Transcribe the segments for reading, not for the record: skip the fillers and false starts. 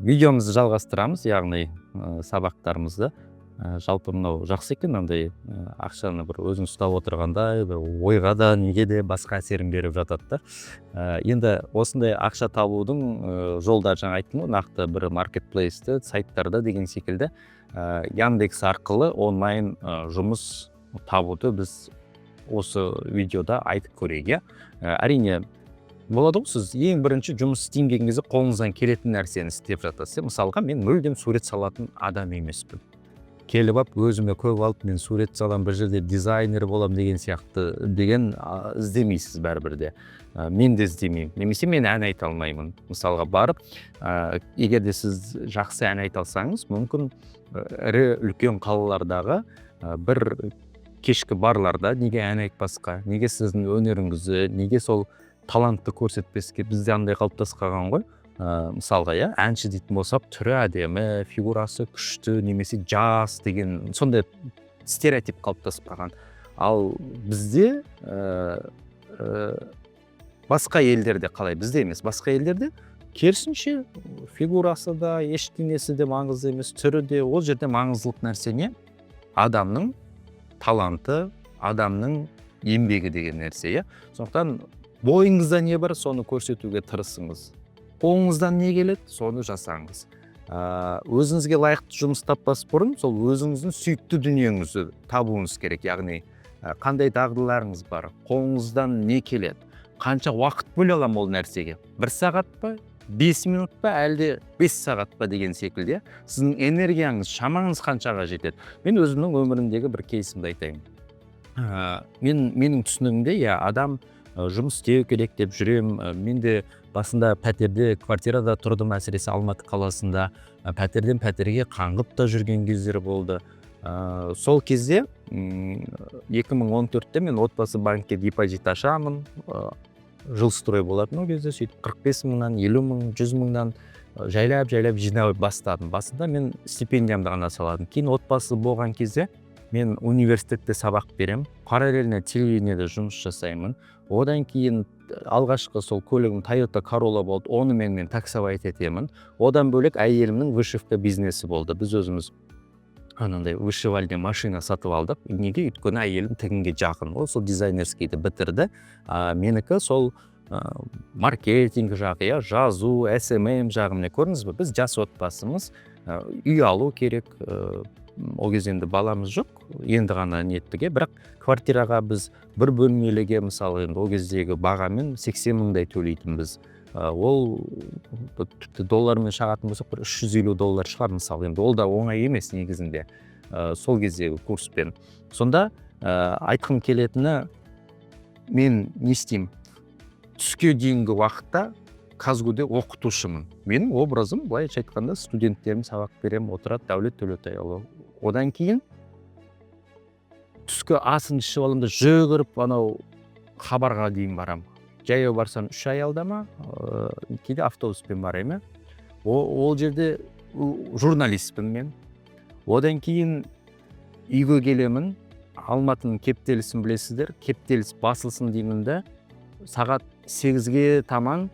Видеомызды жалғастырамыз, яғни сабақтарымызды. Жалпы мынау жақсы екен, андай ақшаны бір өзің ұстап отырғандай, бір ойға да, неге де басқа әсерін беріп жатады да. Енді осындай ақша табудың жолдары, жаңа айттым ғой, нақты бір маркетплейсті, сайттарда деген секілді, Яндекс арқылы онлайн жұмыс табуды біз осы видеода айтып көрейік, иә. Әрине, болады ғой, сіз ең бірінші жұмыс істеймін деген кезде қолыңыздан келетін нәрсені істеп жатасыз, иә. Мысалға, мен мүлдем сурет салатын адам емеспін. Келіп алып, өзіме көп алып, мен сурет саламын, бір жерде дизайнер боламын деген сияқты деген іздемейсіз бәрібір де. Мен де іздемеймін. Немесе мен ән айта алмаймын. Мысалға, барып, егер де сіз жақсы ән айта алсаңыз, мүмкін ірі үлкен қалалардағы бір кешкі барларда неге ән айтпасқа, неге сіздің өнеріңізді, неге сол талантты көрсетпеске? Бізде андай қалыптасып қалған ғой. Мысалға, иә, әнші дейтін болсақ, түрі әдемі, фигурасы күшті немесе жас деген сондай стереотип қалыптасып қалған. Ал бізде басқа елдерде қалай, бізде емес, басқа елдерде керісінше, фигурасы да, ештеңесі де маңызды емес, түрі де. Ол жерде маңыздылық нәрсе не? Адамның таланты, адамның еңбегі деген нәрсе, иә. Сондықтан бойыңызда не бар, соны көрсетуге тырысыңыз. Қолыңыздан не келеді, соны жасаңыз. Өзіңізге лайықты жұмыс таппас бұрын сол өзіңіздің сүйікті дүниеңізді табуыңыз керек. Яғни қандай дағдыларыңыз бар, қолыңыздан не келеді, қанша уақыт бөле аламын ол нәрсеге, бір сағат па, 5 минут па, әлде 5 сағат па деген секілді, иә. Сіздің энергияңыз, шамаңыз қаншаға жетеді? Мен өзімнің өмірімдегі бір кейсімді айтайын. Менің түсінігімде, иә, адам жұмыс істеу керек деп жүремін. Мен де басында пәтерде, квартирада тұрдым, әсіресе Алматы қаласында. Пәтерден пәтерге қаңғып та жүрген кездер болды. Сол кезде 2014-те мен Отбасы банкке депозит ашамын. Жилстрой болатын ол кезде. Сөйтіп 45 мыңнан, 50 мың, 100 мыңнан жайлап жайлап жинай бастадым. Басында мен стипендиямды ғана саладым. Кейін отбасы болған кезде мен университетте сабақ беремін, параллельно телевидениеде жұмыс жасаймын. Одан кейін алғашқы сол көлігім Тойота Королла болды, онымен мен таксовать етемін. Одан бөлек әйелімнің вышивка бизнесі болды. Біз өзіміз анандай вышивальный машина сатып алдық. Неге? Өйткені әйелім тігінге жақын, ол сол дизайнерскийді бітірді, а менікі сол маркетинг жағы, иә, жазу, СММ жағы. Міне, көрдіңіз бе, біз жас отбасымыз, үй алу керек. Ол кезде енді баламыз жоқ, енді ғана неттік, иә. Бірақ квартираға біз бір бөлмеліге, мысалы, енді ол кездегі бағамен 80 мыңдай төлейтінбіз. Ол тіпті доллармен шағатын болсақ, бір 350 доллар шығар, мысалы. Енді ол да оңай емес негізінде, сол кездегі курспен. Сонда айтқым келетіні, мен не істеймін? Түске дейінгі уақытта КазГУде оқытушымын. Менің образым, былайша айтқанда, студенттерім, сабақ беремін, отырады Дәулет Төлеутайұлы. Одан кейін түскі асын ішіп аламын да, жүгіріп анау Хабарға дейін барамын. Жаяу барсам, үш аялдама, кейде автобуспен барамын, иә. Ол жерде журналистпін мен. Одан кейін үйге келемін. Алматының кептелісін білесіздер. Кептеліс басылсын деймін да, сағат 8-ге таман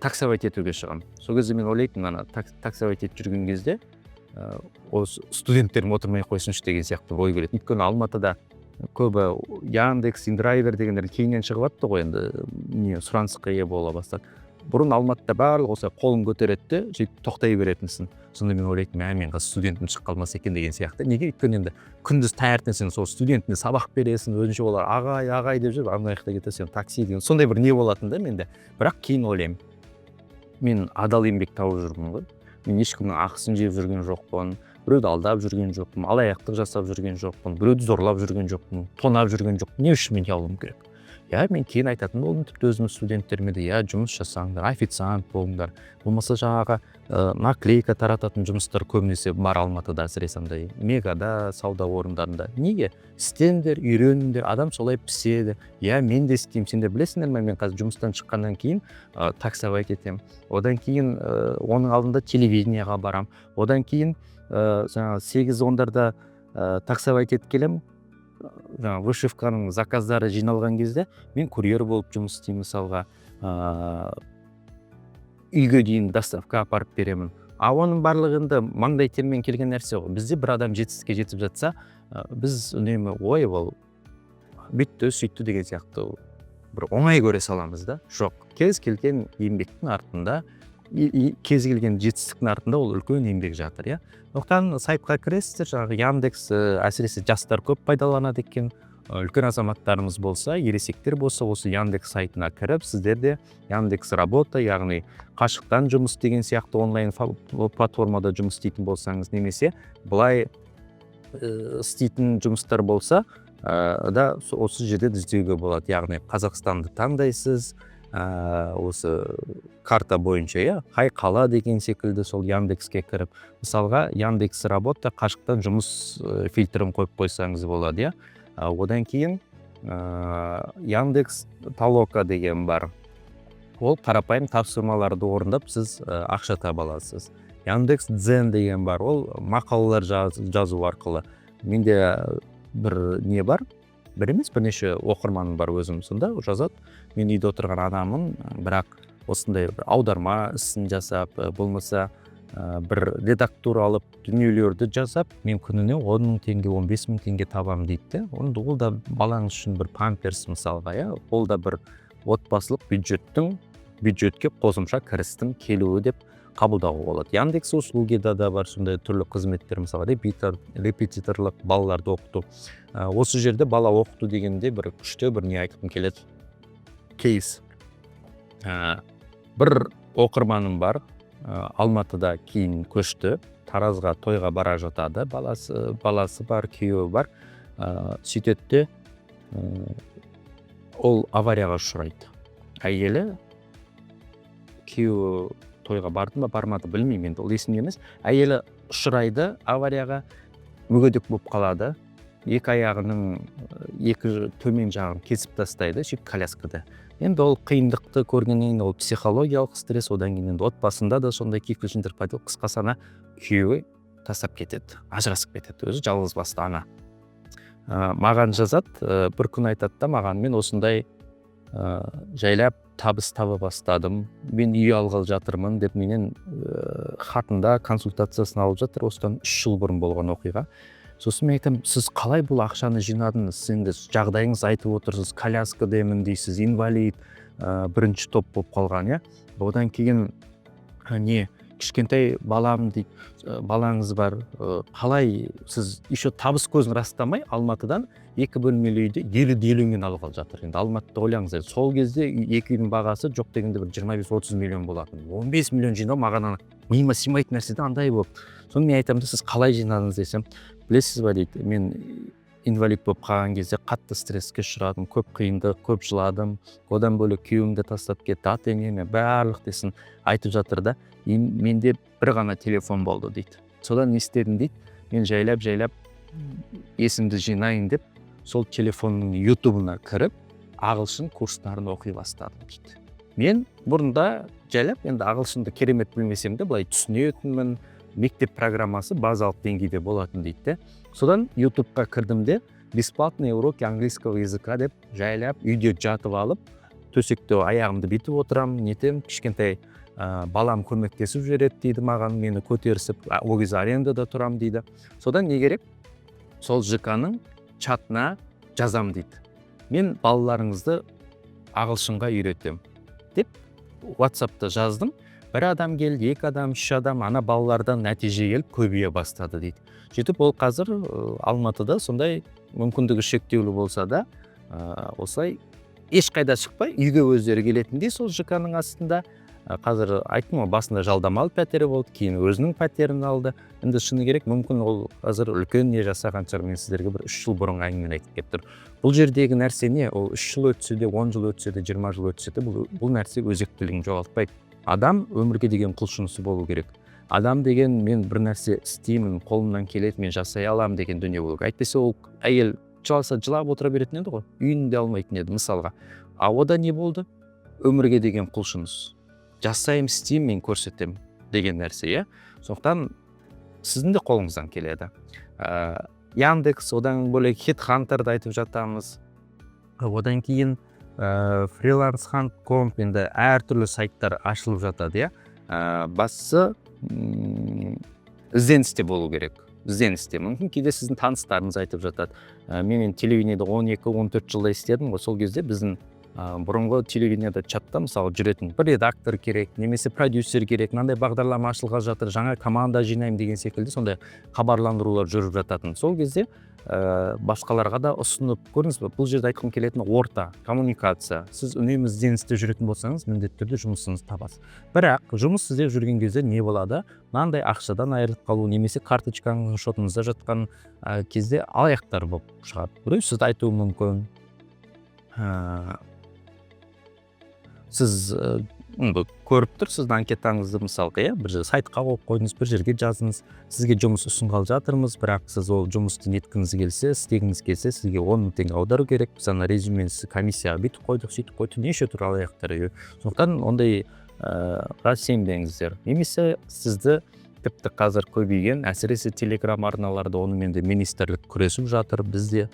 таксовать етуге шығамын. Сол кезде мен ойлайтынмын, ана таксовать етіп жүрген кезде осы студенттерім отырмай ақ қойсыншы деген сияқты ой келеді. Өйткені Алматыда көбі Яндекс, Индрайвер дегендер кейіннен шығып жатты ғой, енді не сұранысқа ие бола бастады. Бұрын Алматыда барлығы осылай қолын көтереді де, сөйтіп тоқтай беретінсің. Сонда мен ойлайтынмын: мә, мен қазір студентім шығып қалмаса екен деген сияқты. Неге? Өйткені енді күндіз таңертең сен сол студентіне сабақ бересің, өзінше олар «ағай, ағай» деп жүріп, ана жақта кетеді, сен такси деген сондай бір не болатын да менде. Бірақ кейін ойлаймын, мен адал еңбек тауып жүрмін ғой, мен ешкімнің ақысын жеп жүрген жоқпын, біреуді алдап жүрген жоқпын, алаяқтық жасап жүрген жоқпын, біреуді зорлап жүрген жоқпын, тонап жүрген жоқпын. Не үшін мен ұялуым керек? Иә, мен кейін айтатын болдым тіпті өзімнің студенттеріме де, иә, жұмыс жасаңдар, официант болыңдар, болмаса жаңағы наклейка тарататын жұмыстар көбінесе бар Алматыда, әсіресе андай Мегада, сауда орындарында. Неге істеңдер, үйреніңдер, адам солай піседі, иә. Мен де істеймін. Сендер білесіңдер ме, мен қазір жұмыстан шыққаннан кейін таксовать етемін, одан кейін оның алдында телевидениеға барамын, одан кейін жаңағы сегіз ондарда таксовать етіп келемін. Жаңағы вышивканың заказдары жиналған кезде мен курьер болып жұмыс істеймін, мысалға, үйге дейін доставка апарып беремін. А оның барлығы енді маңдай термен келген нәрсе ғой. Бізде бір адам жетістікке жетіп жатса, біз үнемі «Ой, ол бүйтті, сөйтті» деген сияқты бір оңай көре саламыз да. Жоқ, кез келген еңбектің артында, кез келген жетістіктің артында ол үлкен еңбек жатыр, иә. Сондықтан сайтқа кіресіздер, жаңағы Яндекс, әсіресе жастар көп пайдаланады екен. Үлкен азаматтарымыз болса, ересектер болса, осы Яндекс сайтына кіріп, сіздер де Яндекс Работа, яғни қашықтан жұмыс деген сияқты онлайн платформада жұмыс істейтін болсаңыз немесе былай істейтін жұмыстар болса да, осы жерден іздеуге болады. Яғни Қазақстанды таңдайсыз, осы карта бойынша, иә, қай қала деген секілді. Сол Яндекске кіріп, мысалға, Яндекс Работа, қашықтан жұмыс фильтрін қойып қойсаңыз болады, иә. Одан кейін Яндекс Толока деген бар, ол қарапайым тапсырмаларды орындап, сіз ақша таба аласыз. Яндекс Дзен деген бар, ол мақалалар жазу арқылы. Менде бір не бар, бір емес, бірнеше оқырманым бар өзім. Сонда жазады: «Мен үйде отырған адаммын, бірақ осындай бір аударма ісін жасап, болмаса бір редактура алып, дүниелерді жасап, мен күніне 10 000 теңге, 15 000 теңге табамын», — дейді де. Онда ол да балаңыз үшін бір памперс, мысалға, иә, ол да бір отбасылық бюджетке қосымша кірістің келуі деп қабылдауға болады. Яндекс Услугида да бар сондай түрлі қызметтер, мысалға, репетиторлық, балаларды оқыту. Осы жерде бала оқыту дегенде бір күшті бір не айтқым келеді, кейс. Бір оқырманым бар, Алматыда, кейін көшті Таразға. Тойға бара жатады, баласы бар, күйеуі бар. Сөйтеді де, ол аварияға ұшырайды әйелі. Күйеуі тойға барды ма, бармады, білмеймін енді, ол есімде емес. Әйелі ұшырайды аварияға, мүгедек болып қалады, екі аяғының екі төмен жағын кесіп тастайды. Сөйтіп коляскада. Енді ол қиындықты көргеннен кейін ол психологиялық стресс, одан кейін енді отбасында да сондай кикілжіңдер пайда болып, қысқасы, ана күйеуі тастап кетеді, ажырасып кетеді, өзі жалғыз басты ана. Маған жазады, бір күн айтады да маған: «Мен осындай жайлап табыс таба бастадым, мен үй алғалы жатырмын», — деп менен хатында консультациясын алып жатыр. Осыдан 3 жыл бұрын болған оқиға. Сосын мен айтамын: «Сіз қалай бұл ақшаны жинадыңыз? Сіз енді жағдайыңызды айтып отырсыз, коляскадамын дейсіз, инвалид, бірінші топ болып қалған, иә, одан кейін не, кішкентай балам дейді, балаңыз бар, қалай сіз еще табыс көзін растамай Алматыдан екі бөлмелі үйді 50 де 50-мен алғалы жатыр?» Енді Алматыда, ойлаңыз, сол кезде екі үйдің бағасы жоқ дегенде бір 25-30 миллион болатын. 15 миллион жинау маған ана миыма сыймайтын нәрсе да андай болып. Соны мен айтамын да: «Сіз қалай жинадыңыз?» — десем, «Білесіз ба, — дейді, — мен инвалид болып қалған кезде қатты стресске ұшырадым, көп қиындық, көп жыладым, одан бөлек күйеуім де тастап кетті, ата енем, барлық десін айтып жатыр да. И менде бір ғана телефон болды, — дейді. — Содан не істедім, — дейді, — мен жайлап жайлап есімді жинайын деп, сол телефонның Ютубына кіріп, ағылшын курстарын оқи бастадым», — дейді. «Мен бұрында жайлап енді ағылшынды керемет білмесем де, былай түсінетінмін, мектеп программасы базалық деңгейде болатын», — дейді де. «Содан Ютубқа кірдім де, бесплатные уроки английского языка деп, жайлап үйде жатып алып, төсекте аяғымды бүйтіп отырамын, нетемін, кішкентай балам көмектесіп жібереді, — дейді, — маған, мені көтерісіп. Ол кезде арендада тұрамын, — дейді. — Содан не керек, сол ЖК ның чатына жазам, — дейді. — Мен балаларыңызды ағылшынға үйретемін деп Ватсапта жаздым. Бір адам келді, екі адам, үш адам, ана балалардан нәтиже келіп, көбейе бастады», — дейді. Сөйтіп ол қазір Алматыда сондай мүмкіндігі шектеулі болса да, осылай ешқайда шықпай, үйге өздері келетіндей, сол ЖК ның астында. Қазір айттым ғой, басында жалдамалы пәтері болды, кейін өзінің пәтерін алды. Енді шыны керек, мүмкін, ол қазір үлкен не жасаған шығар. Мен сіздерге бір 3 жыл бұрынғы әңгімені айтып келіп тұрмын. Бұл жердегі нәрсе не? Ол 3 жыл өтсе де, 10 жыл өтсе де, 20 жыл өтсе де, бұл нәрсе өзектілігін жоғалтпайды. Адам өмірге деген құлшынысы болу керек. Адам деген мен бір нәрсе істеймін, қолымнан келеді, мен жасай аламын деген дүние болу керек. Әйтпесе ол әйел жыласа, жылап отыра беретін еді ғой, үйін де алмайтын еді, мысалға. А ода не болды? Өмірге деген құлшыныс, жасаймын, істеймін, мен көрсетемін деген нәрсе, иә. Сондықтан сіздің де қолыңыздан келеді. Яндекс, одан бөлек HeadHunter-ды айтып жатамыз, одан кейін freelance.com, енді әртүрлі сайттар ашылып жатады, иә. Бастысы Ізденісте болу керек, ізденісте. Мүмкін, кейде сіздің таныстарыңыз айтып жатады. Мен енді телевидениеде 12-14 жылдай істедім ғой. Сол кезде біздің бұрынғы телевидениеда чатта, мысалы, жүретін бір редактор керек немесе продюсер керек, мынандай бағдарлама ашылғалы жатыр, жаңа команда жинаймын деген секілді сондай хабарландырулар жүріп жататын. Сол кезде басқаларға да ұсынып көрдіңіз бе? Бұл жерде айтқым келетіні – орта, коммуникация. Сіз үнемі ізденісте жүретін болсаңыз, міндетті түрде жұмысыңызды табасыз. Бірақ жұмыс іздеп жүрген кезде не болады? Мынандай ақшадан айырылып қалу немесе карточкаңыздың шотыңызда жатқан кезде алаяқтар болып шығады. Біреу сізді айтуы мүмкін, сіз енді көріп тұр сіздің анкетаңызды, мысалға, иә, бір жерге, сайтқа қойып қойдыңыз, бір жерге жаздыңыз: «Сізге жұмыс ұсынғалы жатырмыз, бірақ сіз ол жұмысты неткіңіз келсе, істегіңіз келсе, сізге 10 000 теңге аудару керек. Біз ана резюмені комиссияға бүйтіп қойдық, сөйтіп қойдық». Неше түрлі алаяқтар. Сондықтан ондайға сенбеңіздер. Немесе сізді тіпті қазір көбейген, әсіресе Телеграм арналарда, онымен де министрлік күресіп жатыр, біз де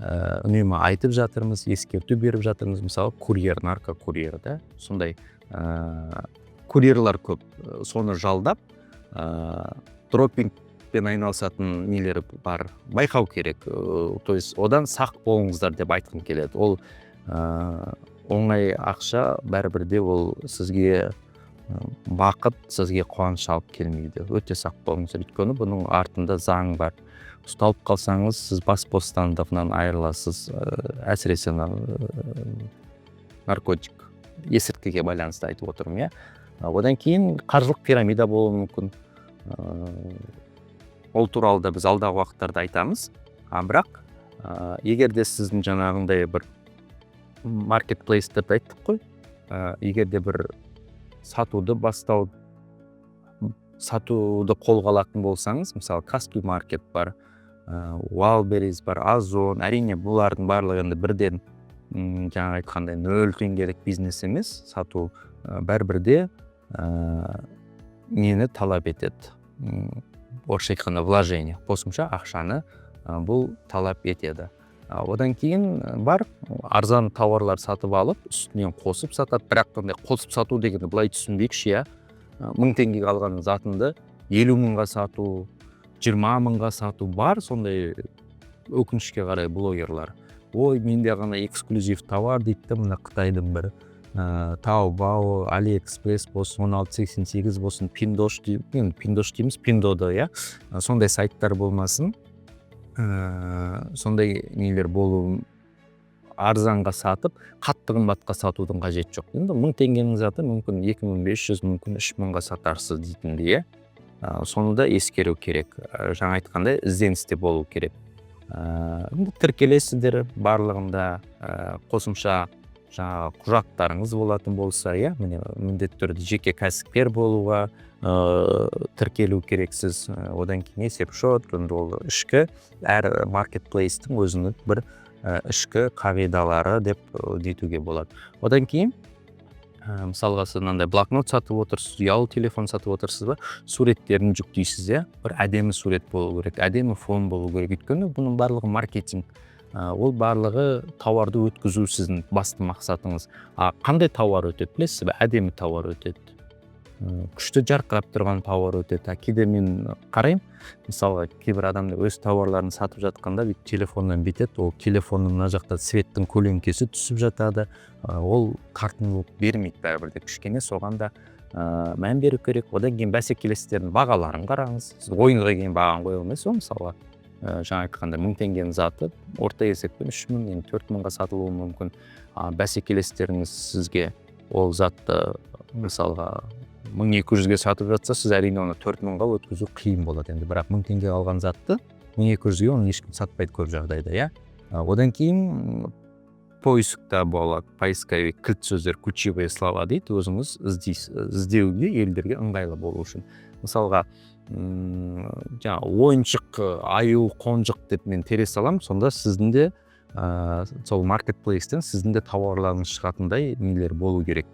үнемі айтып жатырмыз, ескерту беріп жатырмыз. Мысалы, курьер, наркокурьер да, сондай курьерлар көп. Соны жалдап, дропингпен айналысатын нелер бар, байқау керек. То есть одан сақ болыңыздар деп айтқым келеді. Ол оңай ақша бәрібір де ол сізге бақыт, сізге қуаныш алып келмейді. Өте сақ болыңыздар, өйткені бұның артында заң бар. Ұсталып қалсаңыз, сіз бас бостандығынан айырыласыз. Әсіресе мына наркотик, есірткіге байланысты айтып отырмын, иә. Одан кейін қаржылық пирамида болуы мүмкін. Ол туралы да біз алдағы уақыттарда айтамыз. А бірақ егер де сіздің жаңағындай бір маркетплейстерді айттық қой, егер де бір сатуды бастау, сатуды қолға алатын болсаңыз, мысалы, Каспи Маркет бар, Wildberries бар, Озон. Әрине, бұлардың барлығы енді бірден жаңа айтқандай 0 теңгелік бизнес емес. Сату бәрібір де нені талап етеді, орысша айтқанда, вложение, қосымша ақшаны бұл талап етеді. Одан кейін бар арзан тауарлар сатып алып, үстінен қосып сатады. Бірақ ондай қосып сату дегенді былай түсінбейікші, иә. 1000 теңгеге алған затыңды 50 мыңға сату, 20 мыңға сату бар сондай, өкінішке қарай, блогерлар. «Ой, менде ғана эксклюзив товар», – дейді да. Мына Қытайдың бір Таобао, Алиэкспресс болсын, 1688 болсын, Пиндош, енді Пиндош дейміз, Пиндодо, иә, сондай сайттар болмасын, сондай нелер болу, арзанға сатып, қатты қымбатқа сатудың қажеті жоқ. Енді 1000 теңгенің заты мүмкін 2500, мүмкін 3000-ға сатарсыз дейтіндей, иә. Соны да ескеру керек. Жаңа айтқандай, ізденісте болу керек. Енді тіркелесіздер барлығында, қосымша жаңағы құжаттарыңыз болатын болса, иә, міне, міндетті түрде жеке кәсіпкер болуға тіркелу керексіз. Одан кейін есеп шот. Енді ол ішкі, әр маркетплейстің өзінің бір ішкі қағидалары деп дейтуге болады. Одан кейін мысалға, сіз мынандай блокнот сатып отырсыз, ұялы телефон сатып отырсыз ба, суреттерін жүктейсіз, иә. Бір әдемі сурет болу керек, әдемі фон болу керек, өйткені бұның барлығы маркетинг. Ол барлығы тауарды өткізу сіздің басты мақсатыңыз. А қандай тауар өтеді, білесіз бе? Әдемі тауар өтеді, күшті жарқырап тұрған тауар өтеді. А кейде мен қараймын, мысалға, кейбір адамдар өз тауарларын сатып жатқанда бүйтіп телефоннан бүйтеді, ол телефонның мына жақта светтің көлеңкесі түсіп жатады. Ол тартымдылық бермейді бәрібір де. Кішкене соған да мән беру керек. Одан кейін бәсекелестердің бағаларын қараңыз. Сіз ойыңызға келген бағаны қоя алмайсыз ғой. Мысалға, жаңа айтқандай, 1000 теңгенің заты орта есеппен 3000, енді 4000-ға сатылуы мүмкін. А бәсекелестеріңіз сізге ол затты, мысалға, 1200-ге сатып жатса, сіз, әрине, оны 4000-ға өткізу қиын болады енді. Бірақ 1000 теңгеге алған затты 1200-ге оны ешкім сатпайды көп жағдайда, иә. Одан кейін поискта болады, поисковик, кілт сөздер, ключевые слова дейді, өзіңіз іздейсіз, іздеуге елдерге ыңғайлы болу үшін. Мысалға, жаңағы ойыншық аю, қонжық деп мен тере саламын, сонда сіздің де сол маркетплейстен сіздің де тауарларыңыз шығатындай нелер болу керек,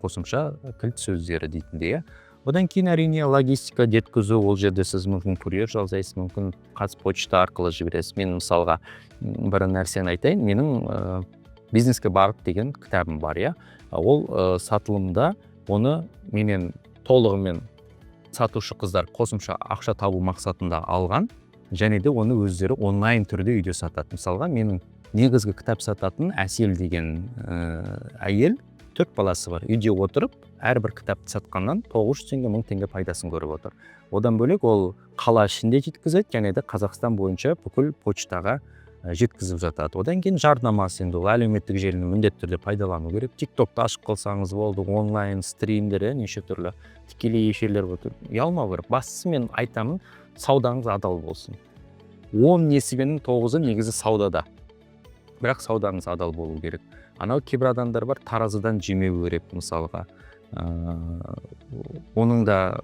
қосымша кілт сөздері дейтіндей, иә. Одан кейін, әрине, логистика, жеткізу. Ол жерде сіз мүмкін курьер жалдайсыз, мүмкін Қазпочта арқылы жібересіз. Мен, мысалға, бір нәрсені айтайын. Менің «Бизнеске бағыт» деген кітабым бар, иә. Ол сатылымда, оны менен толығымен Сатушы қыздар қосымша ақша табу мақсатында алған және де оны өздері онлайн түрде үйде сатады. Мысалға, менің негізгі кітап сататын Әсел деген әйел, төрт баласы бар, үйде отырып әрбір кітапты сатқаннан 900 теңге, 1000 теңге пайдасын көріп отыр. Одан бөлек, ол қала ішінде жеткізеді және де Қазақстан бойынша бүкіл почтаға жеткізіп жатады. Одан кейін жарнамасы, енді ол әлеуметтік желіні міндетті түрде пайдалану керек. Тик Токты ашып қалсаңыз болды, онлайн стримдер, иә, неше түрлі тікелей эфирлер болады. Ұялмау керек. Бастысы, мен айтамын, саудаңыз адал болсын. 10 несібенің тоғызы негізі саудада, бірақ саудаңыз адал болу керек. Анау кейбір адамдар бар, таразыдан жемеу керек. Мысалға, оның да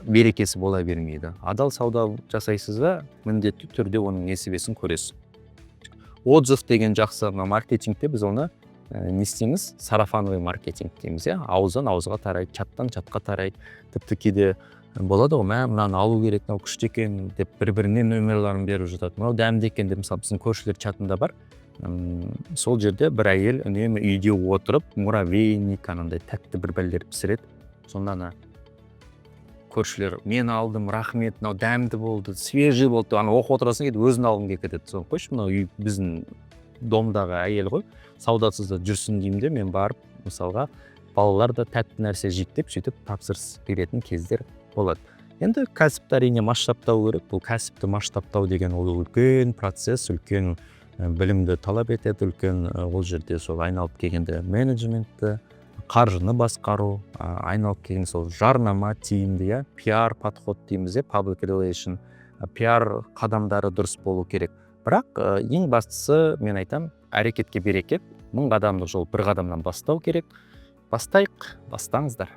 берекесі бола бермейді. Адал сауда жасайсыз ба, міндетті түрде оның несібесін көресіз. Отзыв деген жақсы. Мына маркетингте біз оны не істейміз? Сарафановый маркетинг дейміз, иә, ауыздан ауызға тарайды, чаттан чатқа тарайды. Тіпті кейде болады ғой, мә, мынаны алу керек, мынау күшті екен деп бір біріне нөмірлерін беріп жатады, мынау дәмді екен деп. Мысалы, біздің көршілер чатында бар. Сол жерде бір әйел үнемі үйде отырып муравейник, анандай тәтті бір бәлелер пісіреді. Сонда ана көршілер: «Мен алдым, рахмет, мынау дәмді болды, свежий болды», – деп. Ана оқып отырасың, кейде өзің алғың келіп кетеді. Соны қойшы, мынау үй біздің домдағы әйел ғой, саудасыз да жүрсін деймін де мен барып. Мысалға, балалар да тәтті нәрсе жейді деп, сөйтіп тапсырыс беретін кездер болады. Енді кәсіпті, әрине, масштабтау керек. Бұл кәсіпті масштабтау деген ол үлкен процесс, үлкен білімді талап етеді, үлкен ол жерде сол айналып келгенде менеджментті, қаржыны басқару, айналып келгенде сол жарнама тиімді, иә, пиар подход дейміз, иә, public relation, пиар қадамдары дұрыс болу керек. Бірақ ең бастысы, мен айтам, әрекетке берекет. 1000 қадамдық жол бір қадамнан бастау керек. Бастайық, бастаңыздар.